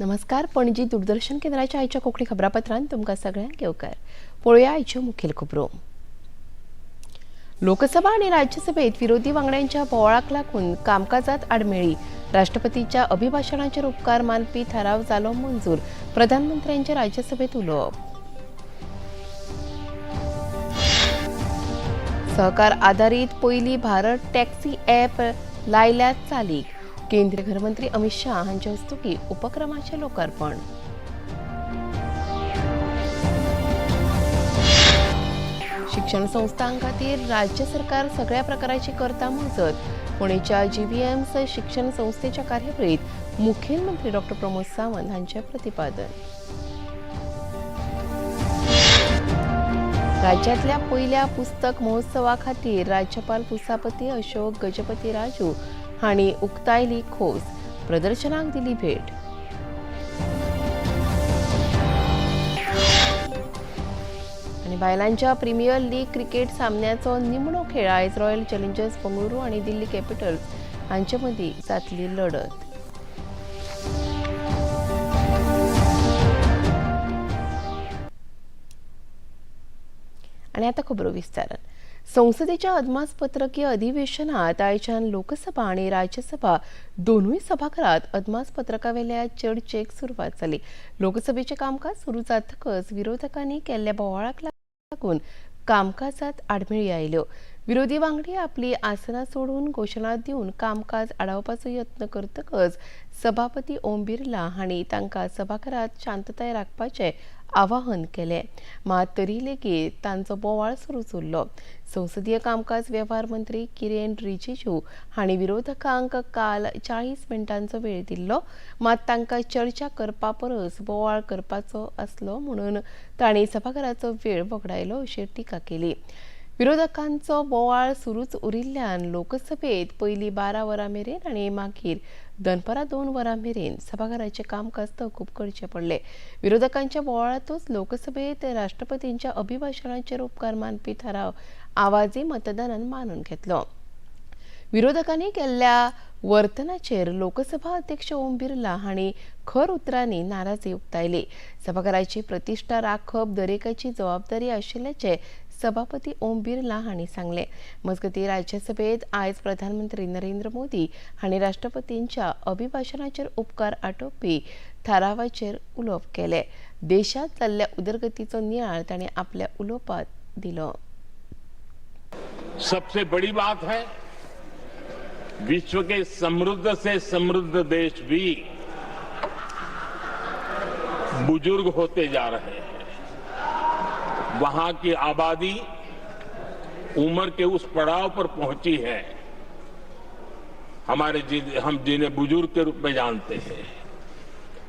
नमस्कार, पणजी दूरदर्शन केंद्राच्या आयच्या कोंकणी खबरापत्रांत तुमकां सगळ्यांक येवकार. पळोवया आयच्यो मुखेल खबरो. लोकसभा आनी राज्यसभेत विरोधी वांगड्यांच्या बोवाळाक लागून कामकाजात आडमेळी. राष्ट्रपतीच्या अभिभाशणाचेर उपकार मानपी थाराव जालो मंजूर. प्रधानमंत्र्यांचे राज्यसभेत उलोवप. सहकार आदारीत पयली भारत टॅक्सी ॲप लायल्या चालीक. केंद्रीय घरमंत्री अमित शाह हांचे हस्तुकीं उपक्रमाचें लोकार्पण. शिक्षण संस्थां खातीर राज्य सरकार सगळ्या प्रकाराची करता मजत. पुणेच्या जीव्हीएम्स शिक्षण संस्थेच्या कार्यावळीत मुखेलमंत्री डॉक्टर प्रमोद सावंत हांचें प्रतिपादन. राज्यातल्या पयल्या पुस्तक महोत्सवा खातीर राज्यपाल पुसापती अशोक गजपती राजू हांणी उक्तायली खोस. प्रदर्शनाक दिली भेट. आनी बायलांच्या प्रिमियर लीग क्रिकेट सामन्याचो निमणो खेळ आयज रॉयल चॅलेंजर्स बंगळुरू आनी दिल्ली कॅपिटल्स हांचे मदीं जातली लढत. आनी आतां खबरो विस्तारान. संसदेच्या अदमासपत्रकीय अधिवेशनात आयच्यान लोकसभा आनी राज्यसभा दोनूय सभाघरात अदमासपत्रकावेल्या चर्चेक सुरवात जाली. लोकसभेचें कामकाज सुरू जातकच विरोधकांनी केल्ल्या बोवाळाक लागून कामकाजात आडमेळी आयल्यो. विरोधी वांगडी आपली आसनां सोडून घोशणा दिवन कामकाज आडावपाचो यत्न करतकच सभापती ओम बिर्ला हांणी तांकां सभाघरात शांतताय राखपाचें आवाहन केलें. मात तरी लेगीत तांचो बोवाळ सुरूच उरलो. संसदीय कामकाज वेव्हार मंत्री किरेन रिजिजू हांणी विरोधकांक काल 40 मिनटांचो वेळ दिल्लो. मात तांकां चर्चा करपा परस बोवाळ करपाचो आसलो म्हणून तांणी सभाघराचो वेळ वगडायलो अशी टिका केली. विरोधकांचो बोवाळ सुरूच उरिल्ल्यान लोकसभेत पयलीं 12 वरां मेरेन आनी मागीर दनपरां 2 वरां मेरेन सभाघराचें कामकाज तहकूब करचें पडलें. विरोधकांच्या बोवाळांतूच लोकसभेत राष्ट्रपतींच्या अभिभाशणाचेर उपकार मानपी थाराव आवाजी मतदानान मानून घेतलो. विरोधकांनी केल्ल्या वर्तनाचेर लोकसभा अध्यक्ष ओम बिर्ला हांणी खर उतरांनी नाराजी उक्तायली. सभाघराची प्रतिश्ठा राखप दरेकाची जबाबदारी आशिल्ल्याचें सभापती ओम बिर्ला हांणी सांगलें. मजगतीं राज्यसभेत आयज प्रधानमंत्री नरेंद्र मोदी हांणी राष्ट्रपतींच्या अभिभाशणाचेर उपकार आटोवपी थारावाचेर उलोवप केलें. देशांत जाल्ल्या उदरगतीचो नियाळ तांणी आपल्या उलोवपांत दिलो. सबसे बड़ी बात है, विश्व के समृद्ध से समृद्ध देश भी बुजुर्ग होते जा रहे हैं. वहां की आबादी उम्र के उस पड़ाव पर पहुंची है, हमारे हम जिन्हें बुजुर्ग के रूप में जानते हैं.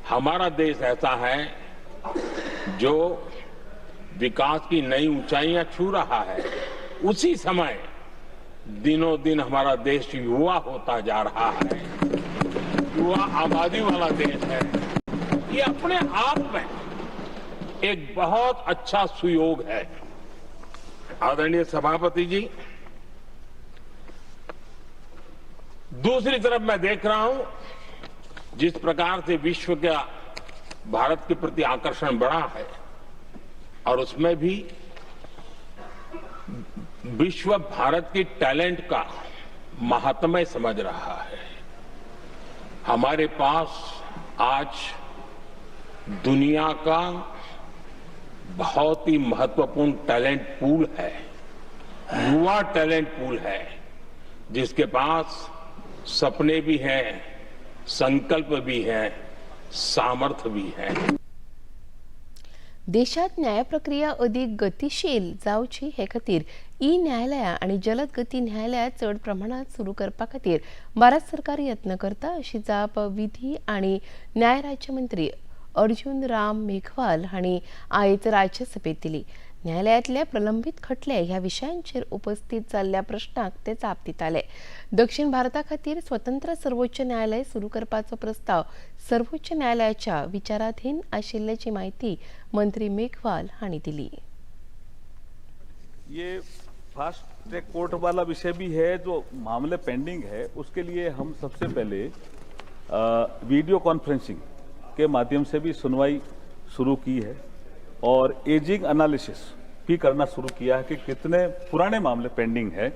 हमारा देश ऐसा है जो विकास की नई ऊंचाइयां छू रहा है. उसी समय दिनों दिन हमारा देश युवा होता जा रहा है. युवा आबादी वाला देश है. ये अपने आप में एक बहुत अच्छा सुयोग है. आदरणीय सभापति जी, दूसरी तरफ मैं देख रहा हूं जिस प्रकार से विश्व का भारत के प्रति आकर्षण बढ़ा है और उसमें भी विश्व भारत की टैलेंट का महात्म्य समझ रहा है. हमारे पास आज दुनिया का बहुत ही महत्वपूर्ण टैलेंट पूल है, युवा टैलेंट पूल है, जिसके पास सपने भी हैं, संकल्प भी हैं, सामर्थ्य भी है. देशात न्याय प्रक्रिया अधिक गतिशील जावची हे खातीर ई न्यायालयां आनी जलद गती न्यायालयां चड प्रमाणात सुरू करपा खातीर भारत सरकार यत्न करता अशी जाप विधी आनी न्याय राज्यमंत्री अर्जुन राम मेघवाल हांणी आयज राज्यसभेत दिली. न्यायालयांतले प्रलंबीत खटले ह्या विशयांचेर उपस्थित जाल्ल्या प्रश्नाक ते जाप दिताले. दक्षिण भारता खातीर स्वतंत्र सर्वोच्च न्यायालय सुरू करपाचो प्रस्ताव सर्वोच्च न्यायालयाच्या विचाराधीन आशिल्ल्याची माहिती मंत्री मेघवाल हांणी दिली. ये फास्ट ट्रैक कोर्ट वाला विषय भी है, जो मामले पेंडिंग है उसके लिए हम सबसे पहले वीडियो कॉन्फ्रेंसिंग के माध्यम से भी सुनवाई शुरू की है और एजिंग एनालिसिस भी करना शुरू किया है कि कितने पुराने मामले पेंडिंग है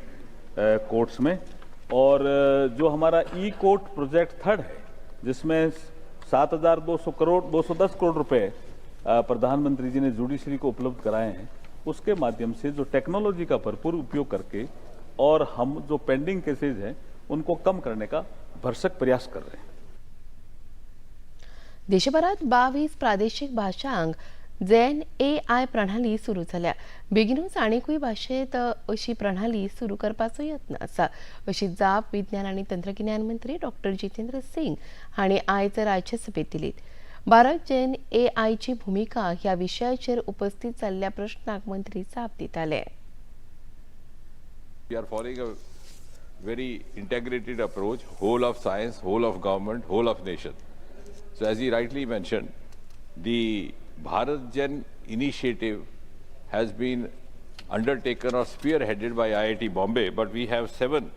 कोर्ट्स में। और जो हमारा ई कोर्ट प्रोजेक्ट थर्ड है, जिसमें 7,200 करोड़ 210 करोड़ रुपए प्रधानमंत्री जी ने जुडिशरी को उपलब्ध कराए हैं, उसके माध्यम से जो टेक्नोलॉजी का भरपूर उपयोग करके और हम जो पेंडिंग केसेज हैं उनको कम करने का भरसक प्रयास कर रहे हैं। देशभरात 22 प्रादेशिक भाषांक जेन AI प्रणाली सुरू जाल्या. बेगीनूच आनीकूय भाशेंत अशी प्रणाली सुरू करपाचो यत्न आसा अशी जाप विज्ञान आनी तंत्रगिन्यान मंत्री डॉक्टर जितेंद्र सिंग हांणी आयज राज्यसभेत दिली. भारत जेन AIची भुमिका ह्या विशयाचेर उपस्थित जाल्ल्या प्रश्नाक मंत्री जाप दिताले. We are following a very integrated approach, whole of science, whole of government, whole of nation. So as he rightly mentioned, the BharatGen initiative has been undertaken or spearheaded by IIT Bombay, but we have 7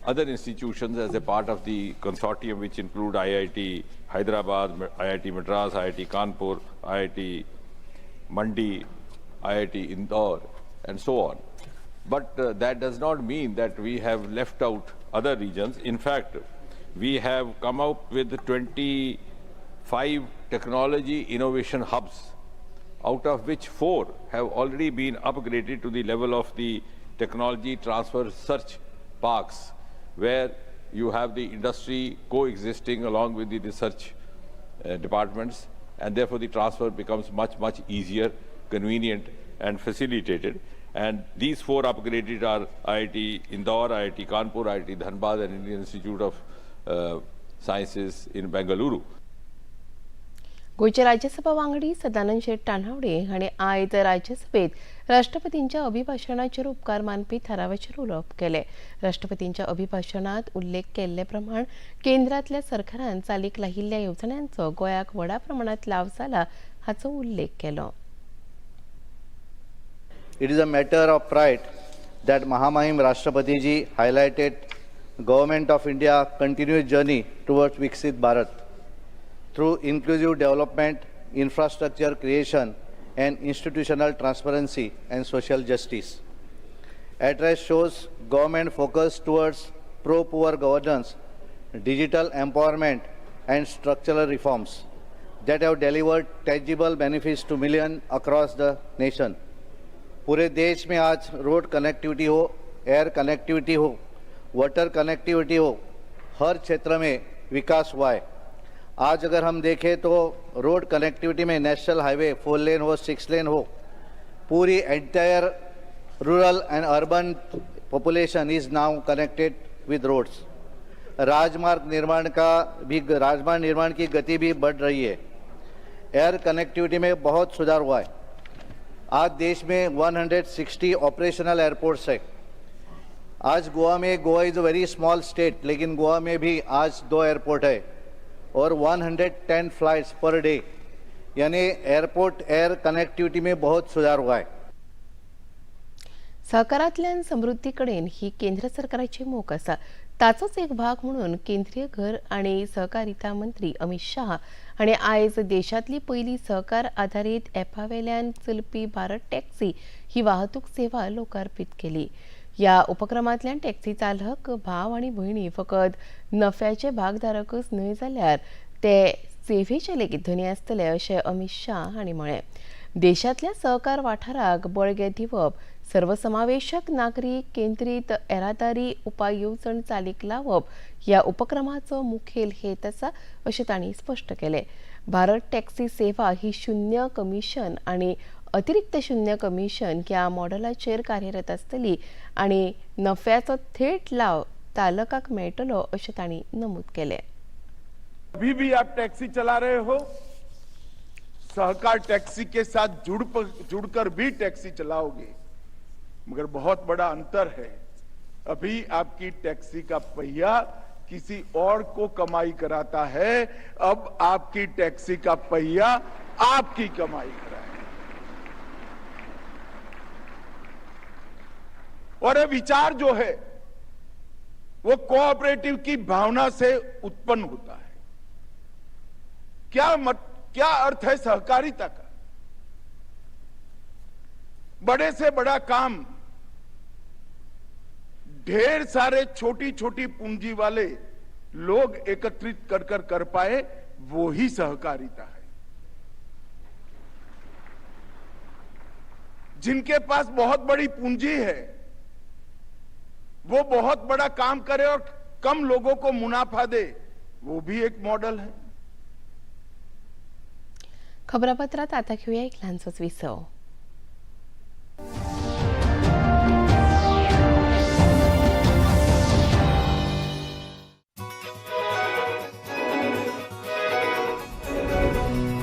other institutions as a part of the consortium, which include IIT Hyderabad, IIT Madras, IIT Kanpur, IIT Mandi, IIT Indore, and so on. But that does not mean that we have left out other regions. In fact, we have come up with 25 technology innovation hubs, out of which 4 have already been upgraded to the level of the technology transfer research parks, where you have the industry coexisting along with the research departments, and therefore the transfer becomes much, much easier, convenient, and facilitated. And these 4 upgraded are IIT Indore, IIT Kanpur, IIT Dhanbad, and Indian Institute of Sciences in Bengaluru. गोंयचे राज्यसभा वांगडी सदानंद शेट तानावडे हांणी आयज राज्यसभेत राष्ट्रपतींच्या अभिभाशणाचेर उपकार मानपी थारावाचेर उलोवप केलें. राष्ट्रपतींच्या अभिभाशणांत उल्लेख केल्ले प्रमाण केंद्रांतल्या सरकारान चालीक लायिल्ल्या येवजण्यांचो गोंयाक व्हडा प्रमाणांत लाव जाला हाचो उल्लेख केलो. It is a matter of pride that Mahamahim Rashtrapati ji highlighted Government of India continuous journey towards Viksit Bharat through inclusive development, infrastructure creation, and institutional transparency and social justice. Address shows government focus towards pro-poor governance, digital empowerment, and structural reforms that have delivered tangible benefits to millions across the nation. पूरे देश में आज road connectivity हो, air connectivity हो, water connectivity हो, हर क्षेत्र में विकास हुआ है। आज अगर हम देखें तो रोड कनेक्टिविटी में नेशनल हाईवे 4 लेन हो, 6 लेन हो, पूरी entire rural and urban population is now connected with roads. राजमार्ग निर्माण का भी राजमार्ग निर्माण की गति भी बढ़ रही है। एयर कनेक्टिविटी में बहुत सुधार हुआ है। आज देश में 160 ऑपरेशनल एयरपोर्ट्स है। आज गोवा में, Goa is a very small state, लेकिन गोवा में भी आज 2 एयरपोर्ट है और 110 फ्लाइट्स पर डे, यानी एयरपोर्ट एयर कनेक्टिविटी में बहुत सुधार हुआ है। सहकारांतल्यान समृद्धी कडेन ही केंद्र सरकाराची मोख आसा. ताचोच एक भाग म्हणून केंद्रीय घर आनी सहकारिता मंत्री अमित शाह हांणी आयज देशांतली पयली सहकार आधारीत ॲपावेल्यान चलपी भारत टॅक्सी ही वाहतूक सेवा लोकार्पीत केली. ह्या उपक्रमांतल्यान टॅक्सी चालक भाव आनी भयणी फकत नफ्याचे भागधारकच न्हय जाल्यार ते सेवेचे लेगीत धनी आसतले अशें अमित शाह हांणी म्हळें. देशांतल्या सहकार वाठाराक बळगें दिवप, सर्वसमावेशक नागरीक केंद्रीत येरादारी उपाय येवजण चालीक लावप ह्या उपक्रमाचो मुखेल हेत आसा अशें तांणी स्पश्ट केलें. भारत टॅक्सी सेवा ही 0 कमिशन आनी अतिरिक्त 0 कमिशन ह्या मॉडेलाचेर कार्यरत आसतली आनी नफ्याचो थेट लाव चालकाक मेळटलो अशें तांणी नमूद केलें. अभी भी आप टैक्सी चला रहे हो, सहकार टैक्सी के साथ जुड़कर भी टैक्सी चलाओगे, मगर बहुत बड़ा अंतर है। अभी आपकी टैक्सी का पहिया किसी और को कमाई कराता है, अब आपकी टैक्सी का पहिया आपकी कमाई कराएगा। और ये विचार जो है वो कोऑपरेटिव की भावना से उत्पन्न होता है। क्या अर्थ है सहकारिता का? बड़े से बड़ा काम ढेर सारे छोटी छोटी पूंजी वाले लोग एकत्रित कर कर कर पाए, वो ही सहकारिता है। जिनके पास बहुत बड़ी पूंजी है वो बहुत बड़ा काम करे और कम लोगों को मुनाफा दे, वो भी एक मॉडल है। खबरापत्रात आता घेऊया एक लहानसंच विसव।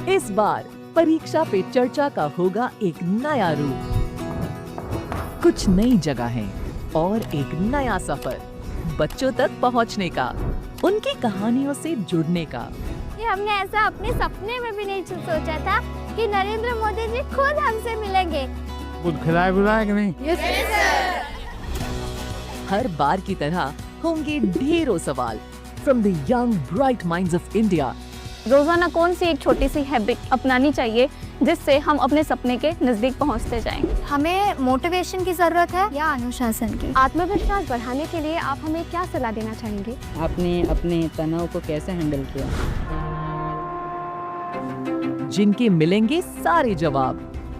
इस बार परीक्षा पे चर्चा का होगा एक नया रूप, कुछ नई जगहें और एक नया सफर, बच्चों तक पहुंचने का, उनकी कहानियों से जुड़ने का। ये हमने ऐसा अपने सपने में भी नहीं सोचा था कि नरेंद्र मोदी जी खुद हमसे मिलेंगे। कुछ खिलाए बुलाए कि नहीं? Yes sir. हर बार की तरह होंगे ढेरों सवाल from the young bright minds of India. रोजाना कौन सी एक छोटी सी हैबिट अपनानी चाहिए जिससे हम अपने सपने के नजदीक पहुंचते जाएं? हमें मोटिवेशन की जरूरत है या अनुशासन की? आत्मविश्वास बढ़ाने के लिए आप हमें क्या सलाह देना चाहेंगे? आपने अपने तनाव को कैसे हैंडल किया? जिनके मिलेंगे सारे जवाब।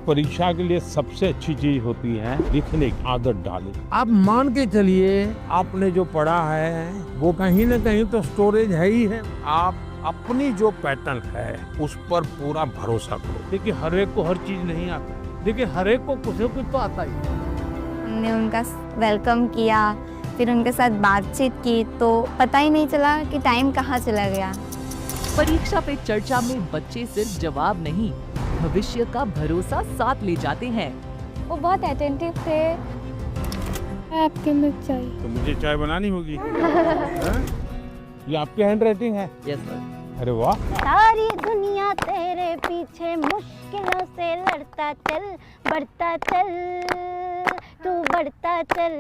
परीक्षा के लिए सबसे अच्छी चीज होती है लिखने की आदत डालें। आप मान के चलिए आपने जो पढ़ा है वो कहीं ना कहीं तो स्टोरेज है ही है। आप अपनी जो पैटर्न है उस पर पूरा भरोसा करो। देखिए हर एक को हर चीज नहीं आता, देखिए हर एक को कुछ न कुछ तो आता ही। हमने उनका welcome किया, फिर उनके साथ बातचीत की, तो पता ही नहीं चला कि टाइम कहाँ चला गया। परीक्षा पे चर्चा में बच्चे सिर्फ जवाब नहीं, भविष्य का भरोसा साथ ले जाते हैं। वो बहुत अटेंटिव थे। आपके में चाय तो मुझे चाय बनानी होगी। ये आपकी हैंड राइटिंग है? Yes sir. अरे वाह। सारी दुनिया तेरे पीछे मुश्किलों से लड़ता चल, बढ़ता चल, तू बढ़ता चल।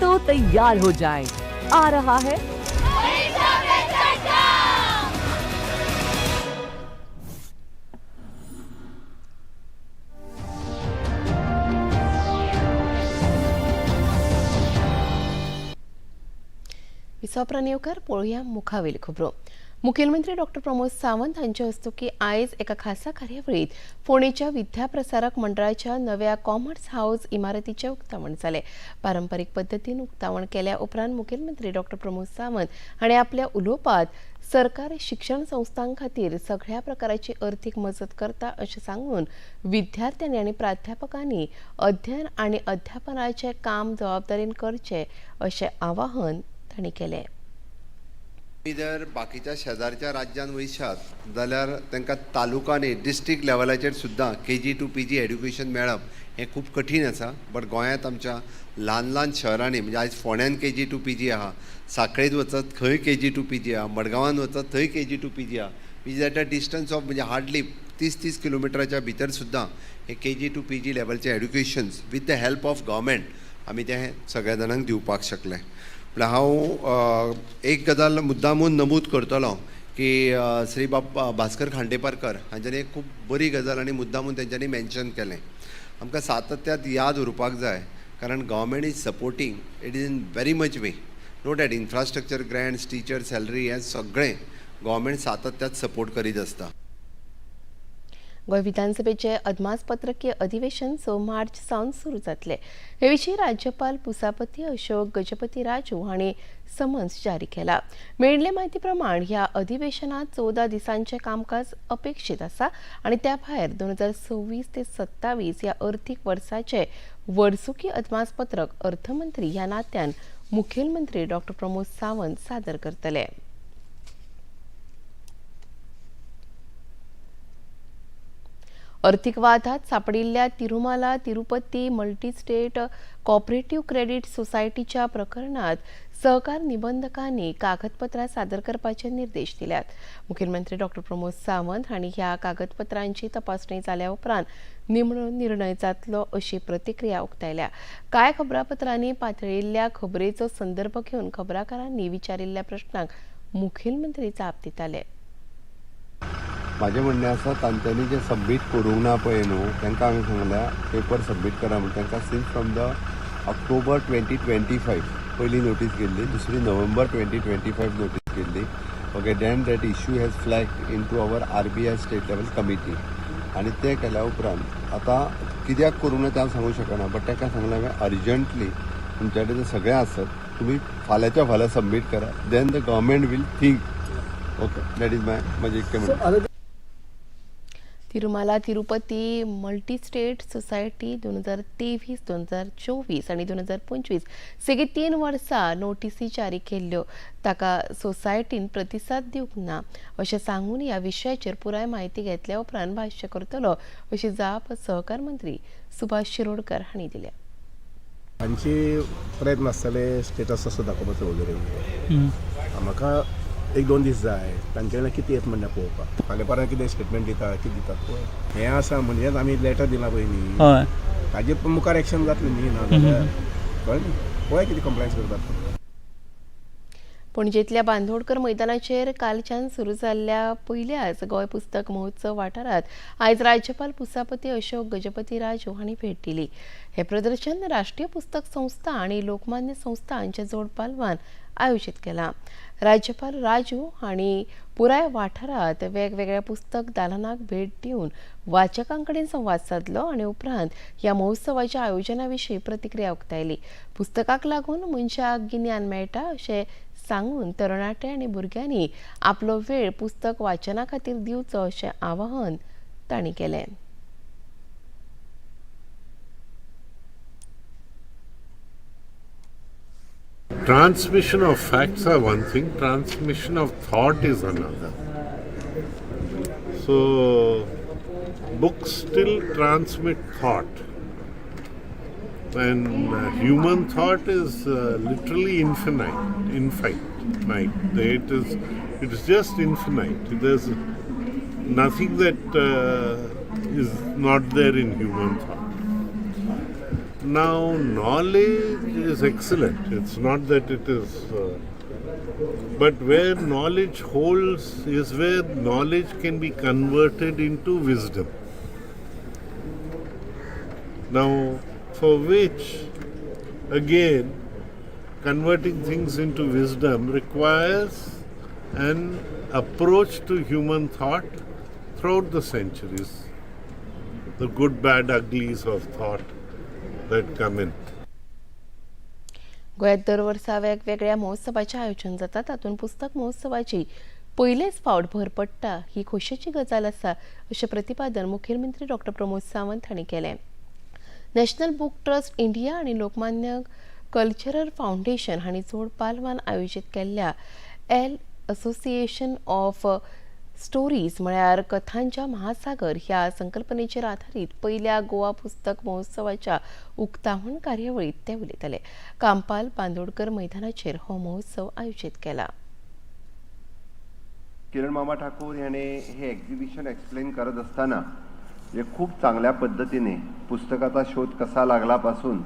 तो तैयार हो जाए, आ रहा है विसवप्रा पळोवया मुखावेल खबरो। मुखेलमंत्री डॉक्टर प्रमोद सावंत हांचे हस्तुकी आयज एका खासा कार्यावळीत फोंडेच्या विद्याप्रसारक मंडळाच्या नव्या कॉमर्स हाऊस इमारतीचें उक्तावण जालें। पारंपरीक पद्दतीन उक्तावण केल्या उपरांत मुखेलमंत्री डॉक्टर प्रमोद सावंत हांणी आपल्या उलोवपात सरकार शिक्षण संस्थां खातीर सगळ्या प्रकाराची अर्थीक मजत करता अशें सांगून विद्यार्थ्यांनी आनी प्राध्यापकांनी अध्ययन आनी अध्यापनाचें काम जबाबदारीन करचें अशें आवाहन तांणी केलें। जर बाकीच्या शेजारच्या राज्यान वयशात जाल्यार तांकां तालुकांनी डिस्ट्रिक्ट लेवलाचेर सुद्दां KG to PG education मेळप हें खूब कठीण आसा। बट गोंयांत आमच्या ल्हान ल्हान शहरांनी म्हणजे आयज फोंड्यान KG to PG आहा, साखळेंत वचत थंय KG to PG आहा, मडगांवान वचत थंय KG to PG आहा, which at a distance of म्हणजे हार्डली 30-30 किलोमिटराच्या भितर सुद्दां हें KG to PG लेवलचें educations with the help of government आमी तें सगळ्या जाणांक दिवपाक शकले। म्हळ्यार हांव एक गजाल मुद्दामून नमूद करतलो की श्री बाब भास्कर खांडेपारकर हांच्यांनी एक खूब बरी गजाल आनी मुद्दामून तेंच्यांनी मेन्शन केलें। आमकां सातत्यात याद उरपाक जाय, कारण government is supporting it is in very much way. No that infrastructure grants, teacher salary हें सगळें गव्हर्मेंट सातत्यात सपोर्ट करीत आसता। गोंय विधानसभेचे अदमासपत्रकीय अधिवेशन 6 मार्च सावन सुरू जातले। हे विशीं राज्यपाल पुसापती अशोक गजपती राजू हांणी समन्स जारी केला। मेळिल्ले म्हायती प्रमाण ह्या अधिवेशनात 14 दिसांचे कामकाज अपेक्षीत आसा आनी त्या भायर 2026 ते 27 ह्या अर्थीक वर्साचे वर्सुकी अदमासपत्रक अर्थमंत्री ह्या नात्यान मुखेलमंत्री डॉक्टर प्रमोद सावंत सादर करतले। अर्थीक वादात सापडिल्ल्या Tirumala Tirupati multi state cooperative credit सोसायटीच्या प्रकरणात सहकार निबंधकांनी कागदपत्रां सादर करपाचे निर्देश दिल्यात। मुखेलमंत्री डॉक्टर प्रमोद सावंत हांणी ह्या कागदपत्रांची तपासणी जाल्या उपरांत निमणो निर्णय जातलो अशी प्रतिक्रिया उक्तायल्या। कांय खबरापत्रांनी पातळिल्ल्या खबरेचो संदर्भ घेवन खबराकारांनी विचारिल्ल्या प्रश्नांक मुखेलमंत्री जाप दिताले. म्हाजें म्हणणें आसा तांच्यांनी जें सबमीट करूंक ना पळय न्हू तांकां हांवें सांगल्या पेपर सबमीट करा म्हूण. तांकां since from the October 2025 पयली नोटीस गेल्ली, दुसरी नोव्हेंबर 2025 नोटीस गेल्ली. Okay, then that issue has flag into our RBI state level committee आनी ते केल्या उपरांत आतां कित्याक करूंक ना तें हांव सांगूंक शकना, बट तांकां सांगलें हांवें अर्जंटली तुमच्या कडेन सगळें आसत तुमी फाल्यांच्या फाल्यां सबमीट करा, then the government will think. Okay, that is my म्हजें इतकें म्हणणें. Tirumala Tirupati multi state society 2023, 2024 आनी 2025 सेगीत 3 वर्सां नोटीसी जारी केल्ल्यो. ताका सोसायटीन प्रतिसाद दिवंक ना अशें सांगून ह्या विशयाचेर पुराय म्हायती घेतल्या उपरांत भाश्य करतलो अशी जाप सहकार मंत्री सुभाष शिरोडकर हांणी दिल्या. तांचे प्रयत्न आसतले स्टेटस असो दाखोवपाचो वगैरे. म्हाका 1-2 दीस जाय तांचे कडल्यान कितें येता म्हणटा पळोवपाक. फाल्यां परां कितें स्टेटमेंट दिता कितें दितात पळय. हें आसा म्हणजेच आमी लेटर दिला पळय न्ही, ताजे मुखार एक्शन जातलें न्ही, ना जाल्यार कळ्ळें न्ही पळय कितें कंप्लायन्स करतात. पणजेंतल्या बांदोडकर मैदानाचेर कालच्यान सुरू जाल्ल्या पयल्याच गोंय पुस्तक महोत्सव वाठारांत आयज राज्यपाल पुसापती अशोक गजपती राजू हांणी भेट दिली. हें प्रदर्शन राष्ट्रीय पुस्तक संस्था आनी लोकमान्य संस्था हांच्या जोड पालवान आयोजीत केलां. राज्यपाल राजू हांणी पुराय वाठारांत वेगवेगळ्या पुस्तक दालनाक भेट दिवन वाचकां कडेन संवाद सादलो आनी उपरांत ह्या महोत्सवाच्या आयोजना विशीं प्रतिक्रिया उक्तायली. पुस्तकाक लागून मनशाक गिन्यान मेळटा अशें सांगून तरणाटे आनी भुरग्यांनी आपलो वेळ पुस्तक वाचना खातीर दिवचो अशें आवाहन तांणी केलें. Transmission of facts are one thing, transmission of thought is another. So, books still transmit thought. And human thought is literally infinite. It is just infinite. There's nothing that is not there in human thought. Now, knowledge is excellent. It's not that it is, but where knowledge holds is where knowledge can be converted into wisdom. Now, for which, again, converting things into wisdom requires an approach to human thought throughout the centuries, the good, bad, uglies of thought that come in. गोंयांत दर वर्सा वेगवेगळ्या महोत्सवाचें आयोजन जाता. तातूंत पुस्तक महोत्सवाची पयलेच फावट भर पडटा ही खोशयेची गजाल आसा अशें प्रतिपादन मुखेलमंत्री डॉक्टर प्रमोद सावंत हांणी केलें. नॅशनल बूक ट्रस्ट इंडिया आनी लोकमान्य कल्चरल फावंडेशन हांणी जोड पालवान आयोजीत केल्ल्या एल असोसिएशन ऑफ स्टोरीज म्हळ्यार कथांच्या महासागर ह्या संकल्पनेचेर आधारीत पयल्या गोवा पुस्तक महोत्सवाच्या उक्तावण कार्यावळीत ते उलयताले. कांपाल बांदोडकर मैदानाचेर हो महोत्सव आयोजीत केला. किरण मामा ठाकूर याने हे एक्झिबिशन एक्सप्लेन करत असताना जे खूप चांगल्या पद्धतीने पुस्तकाचा शोध कसा लागलापासून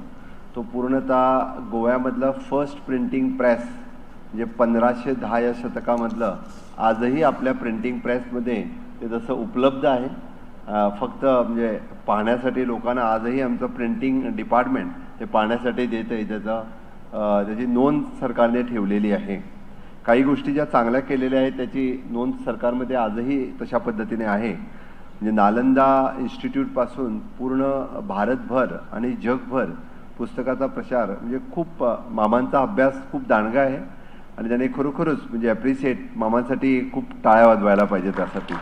तो पूर्णतः गोव्यामधलं फर्स्ट प्रिंटिंग प्रेस म्हणजे 1510 या शतकामधलं आजही आपल्या प्रिंटिंग प्रेसमध्ये ते जसं उपलब्ध आहे. फक्त म्हणजे पाहण्यासाठी लोकांना आजही आमचं प्रिंटिंग डिपार्टमेंट ते पाहण्यासाठी देतं आहे. त्याची नोंद सरकारने ठेवलेली आहे. काही गोष्टी ज्या चांगल्या केलेल्या आहेत त्याची नोंद सरकारमध्ये आजही तशा पद्धतीने आहे. म्हणजे नालंदा इन्स्टिट्यूटपासून पूर्ण भारतभर आणि जगभर पुस्तकाचा प्रचार म्हणजे खूप मामांचा अभ्यास खूप दांडगा आहे आणि त्याने खरोखरच म्हणजे ॲप्रिशिएट मामांसाठी खूप टाळ्या वाजवायला पाहिजे त्यासाठी.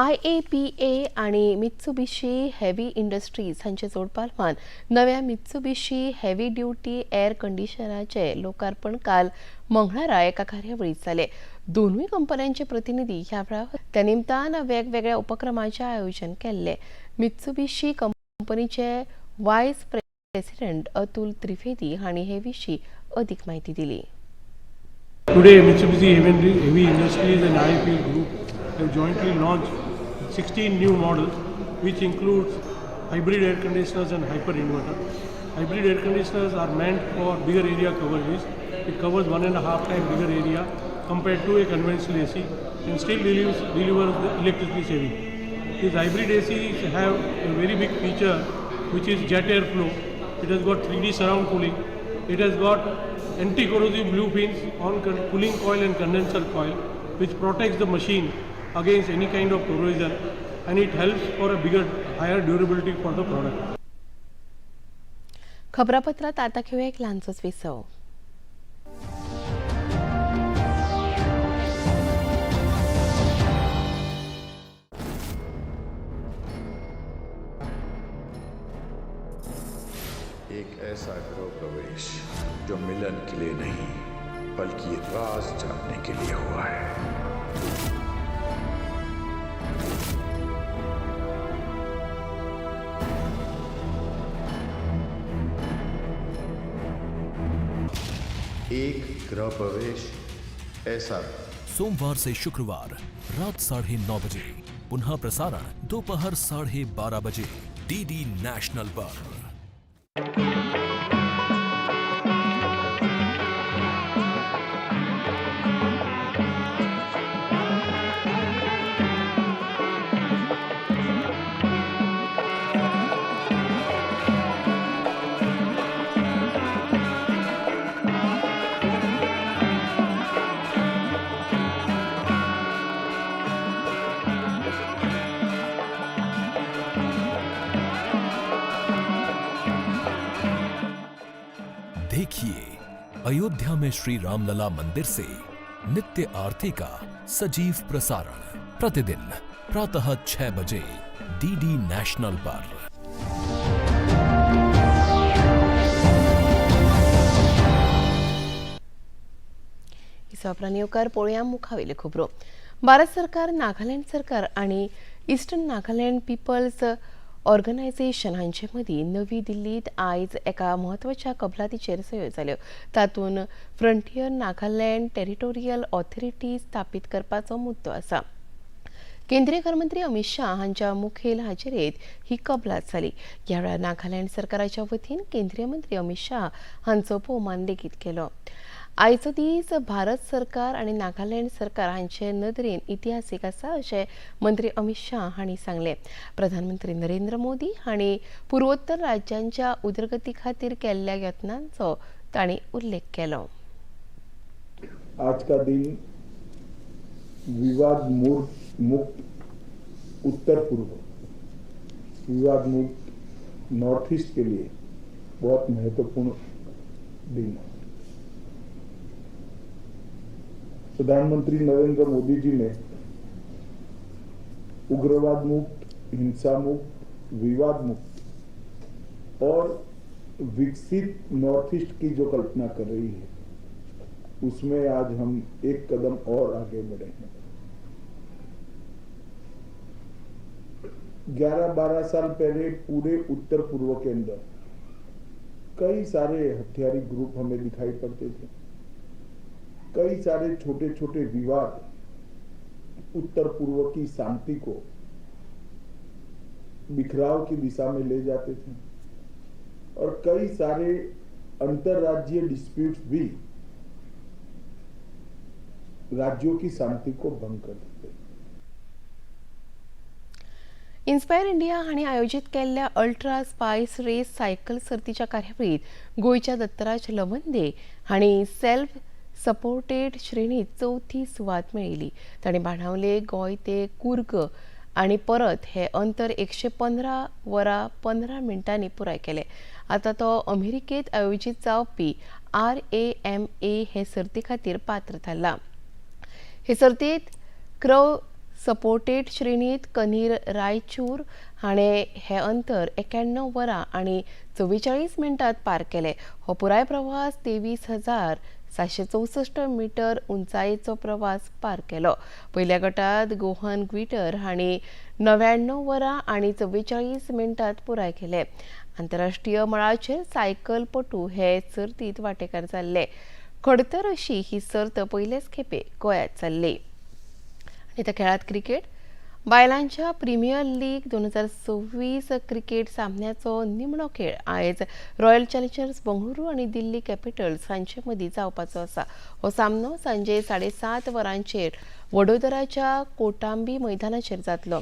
IAPA आणि मित्सुबिशी हेवी इंडस्ट्रीज हांचे जोडपालवान नव्या मित्सुबिशी हेवी ड्युटी एअर कंडिशनराचे लोकार्पण काल मंगळारा एका कार्यावळीत जालें. दोनूय कंपन्यांचे प्रतिनिधी ह्या वेळार त्या निमतान वेगवेगळ्या उपक्रमांचें आयोजन केल्लें. मित्सुबिशी कंपनीचे वायस प्रेसिडेंट अतुल त्रिवेदी हांणी हे विशीं अधिक माहिती दिली. Today, Mitsubishi Heavy Industries and IAPA Group have jointly launched 16 new models, which includes hybrid air conditioners and hyper inverter. Hybrid air conditioners are meant for bigger area coverages. It covers 1.5 times bigger area compared to a conventional AC and still delivers the electricity saving. These hybrid ACs have a very big feature, which is jet air flow. It has got 3D surround cooling. It has got anti-corrosive blue fins on cooling coil and condenser coil, which protects the machine against any kind of corrosion, and it helps for a bigger, higher durability for the product. खबरापत्रात आता घेऊया एक ल्हानसोच विसव. एक ऐसा गृह प्रवेश जो मिलन K लिए नहीं बल्कि राज जानने के लिए हुआ है. एक गृह प्रवेश ऐसा. सोमवार से शुक्रवार रात 9:30 बजे, पुनः प्रसारण दोपहर 12:30 बजे डीडी नेशनल पर. देखिए अयोध्या में श्री रामलला मंदिर से नित्य आरती का सजीव प्रसारण प्रतिदिन प्रातः 6 बजे डीडी नेशनल पर. येवकार पळोवया मुखावेल्यो खबरो. भारत सरकार, नागालँड सरकार आनी इस्टर्न नागालँड पिपल्स ऑर्गनायझेशन हांचे मदीं नवी दिल्लींत आयज एका म्हत्वाच्या कबलातीचेर सयो जाल्यो. तातूंत फ्रंटियर नागालँड टेरिटोरियल ऑथॉरिटी स्थापीत करपाचो मुद्दो आसा. केंद्रीय घरमंत्री अमित शाह हांच्या मुखेल हाजेरेंत ही कबलात जाली. ह्या वेळार नागालँड सरकाराच्या वतीन केंद्रीय मंत्री अमित शाह हांचो भोवमान लेगीत केलो. आयचो दीस भारत सरकार आनी नागालँड सरकार हांचे नदरेन इतिहासीक आसा अशें मंत्री अमित शाह हांणी सांगलें. प्रधानमंत्री नरेंद्र मोदी हांणी पुर्वोत्तर राज्यांच्या उदरगती खातीर केल्ल्या यत्नांचो तांणी उल्लेख केलो. आज का दिन विवाद मुक्त उत्तर पूर्व, विवाद मुक्त नॉर्थ ईस्ट के लिए बहुत महत्वपूर्ण दिन है. प्रधानमंत्री नरेंद्र मोदी जी ने उग्रवाद मुक्त, हिंसा मुक्त, विवाद मुक्त और विकसित नॉर्थ ईस्ट की जो कल्पना कर रही है, उसमें आज हम एक कदम और आगे बढ़े हैं. 11-12 साल पहले पूरे उत्तर पूर्व के अंदर कई सारे हथियारी ग्रुप हमें दिखाई पड़ते थे. कई सारे छोटे छोटे विवाद उत्तर पूर्व की शांति को बिखराव की दिशा में ले जाते थे और कई सारे अंतर्राज्यीय डिस्प्यूट्स भी राज्यों की शांति को भंग कर देते. इन्स्पायर इंडिया हांणी आयोजीत केल्ल्या अल्ट्रा स्पायस रेस सायकल सर्तीच्या कार्यावळींत गोंयच्या दत्तराज लवंदे हांणी सेल्फ सपोर्टेड श्रेणीत चवथी सुवात मेळयली. ताणें बाणावले गोंय ते कुर्ग आनी परत हे अंतर 115 वरां 15 मिनटांनी पुराय केलें. आतां तो अमेरिकेंत आयोजीत जावपी RAMA हे सर्ती खातीर पात्र थारला. हे सर्तींत क्रव सपोर्टेड श्रेणीत कनीर रायचूर हाणें हें अंतर 91 वरां आनी 44 मिनटांत पार केलें. हो पुराय प्रवास 23,764 मीटर उंचायेचो प्रवास पार केलो. पयल्या गटांत गोहन ग्विटर हांणी 99 वरां आनी 44 मिनटांत पुराय केलें. आंतरराष्ट्रीय मळाचेर सायकलपटू हे सर्तींत वांटेकार जाल्ले. खडतर अशी ही सर्त पयलेच खेपे गोंयांत जाल्ली. आनी त्या खेळांत क्रिकेट. बायलांच्या प्रिमियर लीग 2026 क्रिकेट सामन्याचो निमणो खेळ आयज रॉयल चॅलेंजर्स बंगळुरू आनी दिल्ली कॅपिटल्स हांचे मदीं जावपाचो आसा. हो सामनो सांजे 7:30 वरांचेर वडोदराच्या कोटांबी मैदानाचेर जातलो.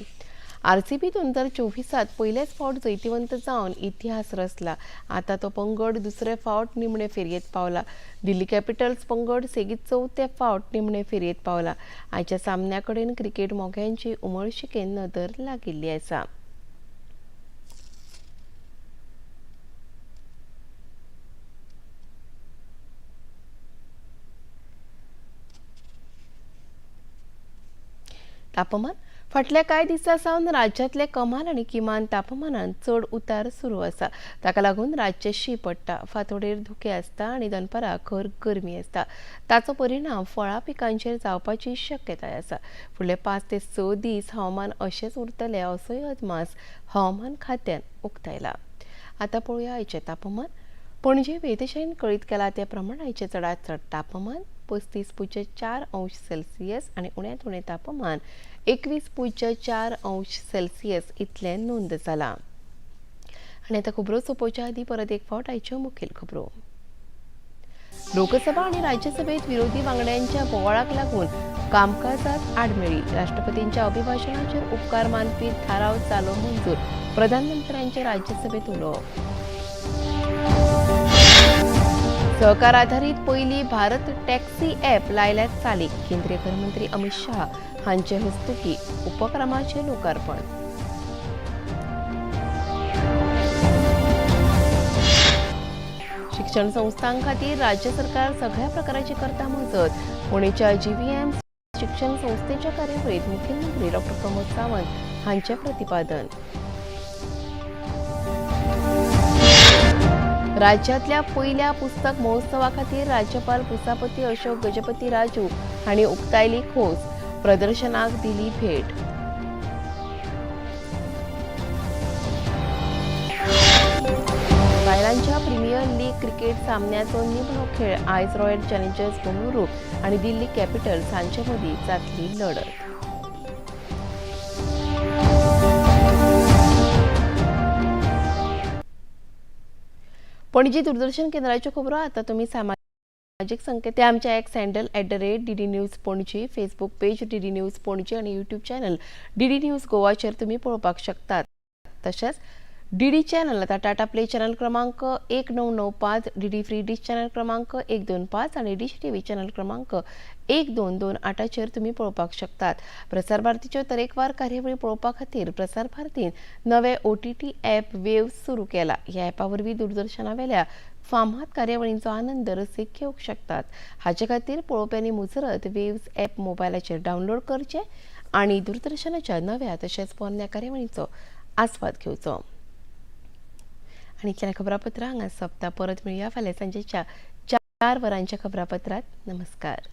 आरसीबी 2024 पयलेच फावट जैतिवंत जावन इतिहास रचला. आतां तो पंगड दुसरे फावट निमणे फेरयेंत पावला. दिल्ली कॅपिटल्स पंगड सेगीत चवथे फावट निमणे फेरयेंत पावला. आयच्या सामन्या कडेन क्रिकेट मोग्यांची उमळशिकेन नदर लागिल्ली आसा. तापमान फाटल्या कांय दिसां सावन राज्यांतले कमाल आनी किमान तापमानांत चड उतार सुरू आसा. ताका लागून रातचें शीं पडटा, फांतोडेर धुकें आसता आनी दनपारां खर गरमी आसता. ताचो परिणाम फळां पिकांचेर जावपाची शक्यताय आसा. फुडले 5 ते 6 दीस हवामान अशेंच उरतलें असोय अदमास हवामान खात्यान उक्तायला. आतां पळोवया आयचें तापमान. पणजे वेधशाळेन कळीत केलां ते प्रमाण आयचें चडांत चड तापमान 35.4 अंश सेल्सियस आनी उण्यांत उणें तापमान 21.4 अंश सेल्सियस इतलें नोंद जालां. आनी आतां खबरो सोंपोवच्या आदीं परत एक फावट आयच्यो मुखेल खबरो. लोकसभा आनी राज्यसभेत विरोधी वांगड्यांच्या बोवाळाक लागून कामकाजात आडमेळी. राष्ट्रपतींच्या अभिभाशणाचेर उपकार मानपी थाराव जालो मंजूर. प्रधानमंत्र्यांचे राज्यसभेत उलोवप. सहकार आधारीत पयली भारत टॅक्सी ॲप लायल्यात चालीक. केंद्रीय गृहमंत्री अमित शाह हांचे हस्तुकी उपक्रमाचें लोकार्पण. शिक्षण संस्थां खातीर राज्य सरकार सगळ्या प्रकाराची करता मजत. पुणेच्या जीव्हीएम शिक्षण संस्थेच्या कार्यावळीत मुख्यमंत्री डॉ प्रमोद सावंत हांचें प्रतिपादन. राज्यांतल्या पयल्या पुस्तक महोत्सवा खातीर राज्यपाल पुसापती अशोक गजपती राजू हांणी उक्तायली खोस. प्रदर्शनाक दिली भेट. बायलांच्या प्रिमियर लीग क्रिकेट सामन्याचो निमणो खेळ आयज रॉयल चॅलेंजर्स बंगळुरू आनी दिल्ली कॅपिटल्स हांचे मदीं जातली लढत. पणजी दूरदर्शन केंद्राच्यो खबरो आतां तुमी सामाजीक संकेत आमच्या X handle @DD News Panaji, Facebook page DD News Panaji आनी यूट्यूब चॅनल डीडी न्यूज गोवाचेर तुमी पळोवपाक शकतात. तशेंच डीडी चॅनल आतां टाटा प्ले चॅनल क्रमांक 1995, डीडी फ्री डिश चॅनल क्रमांक 125 आनी डिश टीव्ही चॅनल क्रमांक 1228चेर तुमी पळोवपाक शकतात. प्रसार भारतीच्यो तरेकवार कार्यावळी पळोवपा खातीर प्रसार भारतीन नवे OTT app वेव सुरू केला. ह्या ॲपा वरवीं दूरदर्शनावेल्या फामाद कार्यावळींचो आनंद रसीक घेवंक शकतात. हाचे खातीर पळोवप्यांनी मुजरत वेव्स ॲप मोबायलाचेर डावनलोड करचें आनी दूरदर्शनाच्या नव्या तशेंच पोरण्या कार्यावळींचो आस्वाद घेवचो. आनी इतल्यान खबरापत्रां हांगा सोंपता. परत मेळया फाल्यां सांजेच्या 4 वरांच्या खबरापत्रांत. नमस्कार.